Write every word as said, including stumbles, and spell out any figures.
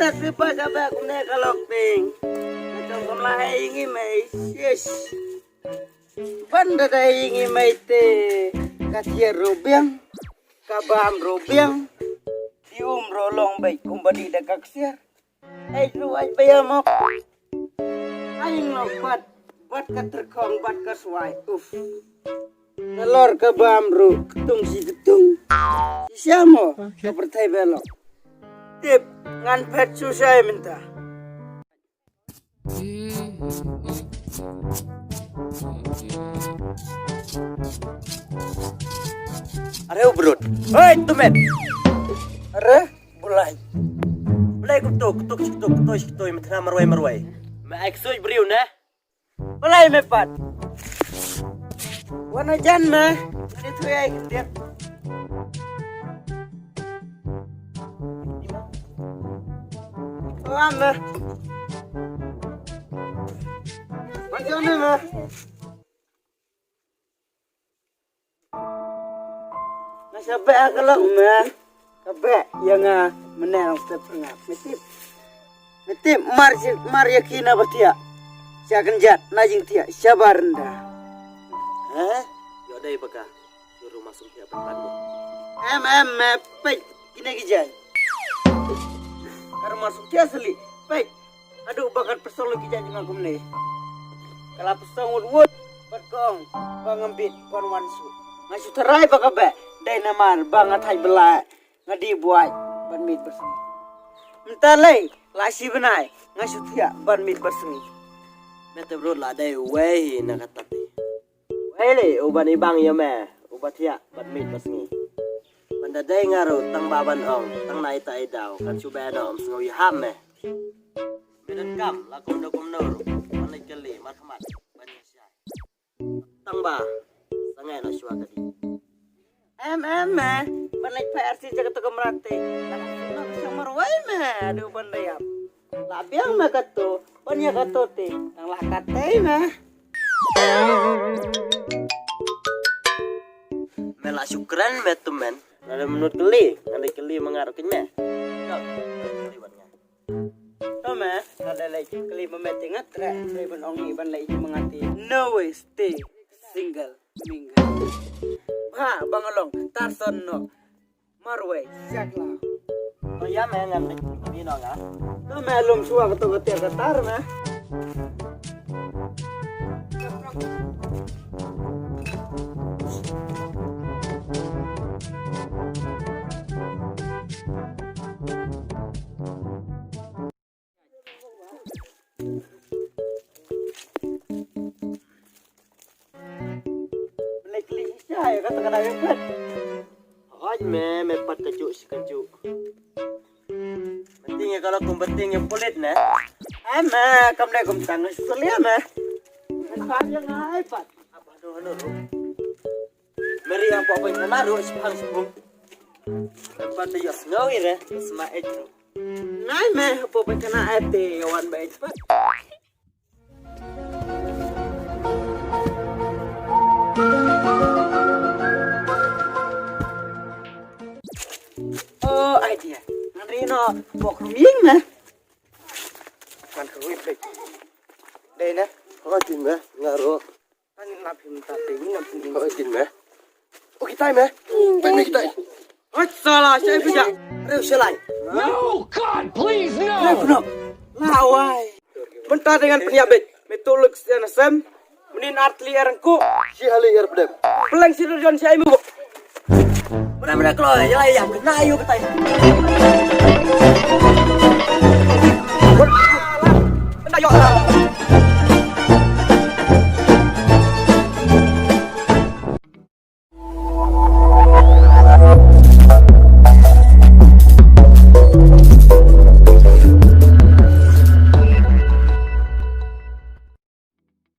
Sipa sa ba kumne ka lok ping. Macam kumla hai ngi mai. Yes. Ban da dai ngi mai te. Ka thiar rubiang. Ka bam rubiang. Di um ro long bai kumba di da ka ksiar. Ai ruh ai paya mok. Ai ngok bat, bat ka terkong, bat ka suai. Uf. Nalor ka bam ruh, ketung si ketung. Si siamo, ka pertai belok. Tip, ngan pet susai minta. Are u brut. Hei, tumen. Are? Bulai. Bulai kutuk, kutuk, kutuk, kutuk, kutuk, mentera marwai, marwai. Ma ai ksoj briew ne? Bulai me pat. Wana jan me. Ni tu ai kendir. Wan me. Wan jan me. Nga sha beh ka long me. Ka beh ïa nga mynne nga step nga. Me tip. Me tip mar shi-, mar ïa ki na ba thiah. Sha kynjat na jingthiah sha baranda. Heh? Ïoh dei ba ka. Ïoh ru mar sum thiah ba pan. Em em me peit kine ki jai. Ka ru mar sum thiah seli. Peit. Aduh, ba kan pynshong ki jait jong nga kumne. Ka la pynshong wut wut, bad ka ong, ba ngam bit, ban wan shuh. Nga shu tharai ba ka beh, dei namar, ba nga thait bylla, nga dih buaid, ban miet bad sngi. Mynta lei, la shi bnai, nga shu thiah, ban miet bad sngi. Me te brut la dei uwei hi na kata te. Wei lei, u ban i bang ïa me, u ba thiah, ban miet bad sngi. Ban da dei nga ruh, tang ba ban ong, tang na ita i daw, kan shu beh noh, ym sngew ïahap me. Me donkam, la kumno kumno ruh, ban leit kylli, markhmat, ban ïa shai. Tang ba, sa ngai noh shuwa ka dih. Em, em, me, ban leit pha R C jaka tu kamra te, la kumno kumno sa marwei me, aduh ban da ïap. La biang me kato, ban ïa kato te, nang la katei me. Me la shu kren me tu men. Ngan da mynta kylli, ngan da kylli ma nga ruh kynmaw. Yo, kylli wan nga. To me, ngan da leit kylli ma me te nga treh, kylli ban ong i ban leit ma nga te. No way, stay single, mingle. Bha, ba nga long, tar son noh. Marwei, siak la. To ïa me ngan leit kylli noh nga. To me lum shuwa kato ka tiar ka tar me. Lek lek sha ïa kata ka dang ïa kat. Hoj me, me pat ka juk shi ka juk. Penting ïa ka la kum penting ïa pulit ne. Ai me, kam dei kum tang shuh lia me. Me pat ïa ngai pat. Apa do hanu ru. Meri apa apa kana ru shi phang shi phung. Me pat ïa sngew ïa re, sma ej ru. Nai me, hapoh paikana ate, wan ba ejpat. Oh, idea. Ngan ri no, bok ruming me. Kan ka wit dei. Dei na. Oh, jing me, ngaro. Kan ngin lap him ta te, ngin lap him. Oh, jing me. Oh, kitai me. Pai me kitai. Hoi, sala, shai pija. Reu shalai. No, God, please, no. Reu kuno. Lawai. Mynta dengan pynïabit. Me tu luk sian sem. Menin artli erengku. Shi hali er bedem. Peleng shi don shi ai mu. Mena mena klo ya ya kena ayu kitai.